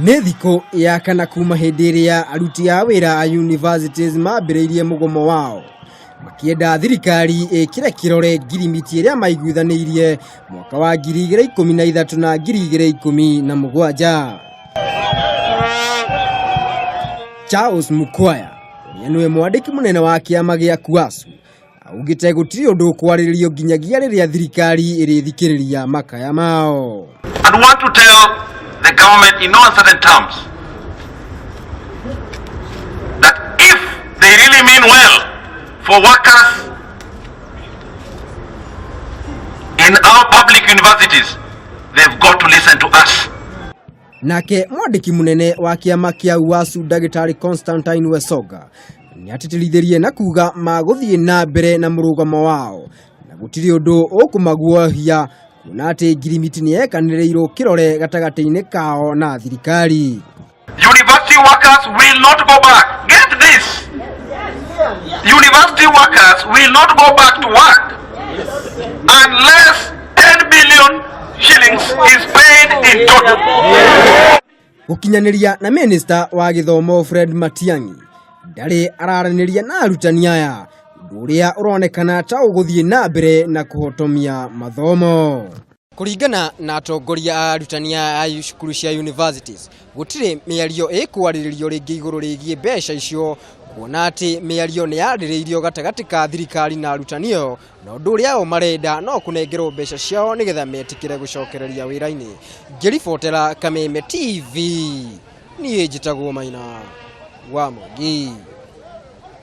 Nĩ thikũ ya kana kuma hĩndĩ ĩrĩa aruti a wĩra a universities mambĩrĩirie mũgomo wao makĩenda thirikari ĩkĩre kĩrore ngirimiti ĩrĩa maiguithanĩirie mwaka wa 2013 na 2017. Charles Mukwaya ũrĩa nĩwe mwandĩki mũnene wa kĩama gĩa KUASU augĩte gũtirĩ ũndũ ũkwarĩrĩrio nginyagia rĩrĩa thirikari ĩrĩthikĩrĩria makaya mao. And want to tell the government in no uncertain terms that if they really mean well for workers in our public universities, they've got to listen to us. Nake mwandĩki mũnene wa kĩama kĩa UASU ndagĩtarĩ Constantine Wesonga nĩatĩtĩrithirie na kuga magũthiĩ na mbere na mũrũgamo wao na gũtirĩ ũndũ ũkũmaguohia kuona atĩ ngirimiti nĩyekanĩrĩirwo kĩrore gatagatĩ-inĩ kao na thirikari. University workers will not go back. Get this. University workers will not go back to work unless 10 billion shillings is paid in total. Gũkinyanĩria na minista wa gĩthomo Fred Matiang'i ndarĩ araranĩria na arutani aya ũndũ ũrĩa ũronekana ta ũgũthiĩ na mbere na kũhotomia mathomo. Kũringana na atongoria a arutani a cukuru cia universities gũtirĩ mĩario ĩkwarĩrĩrio rĩngĩ igũrũ rĩgiĩ mbeca icio kuona atĩ mĩario nĩ yarĩrĩirio gatagatĩ ka thirikari na arutani ĩyo na ũndũ ũrĩa o marenda no kũnengerwo mbeca ciao nĩgetha metĩkĩre gũcokereria wĩra-inĩ. Ngĩribotera Kameme TV niĩ njĩtagwo Maina wa Mwangi.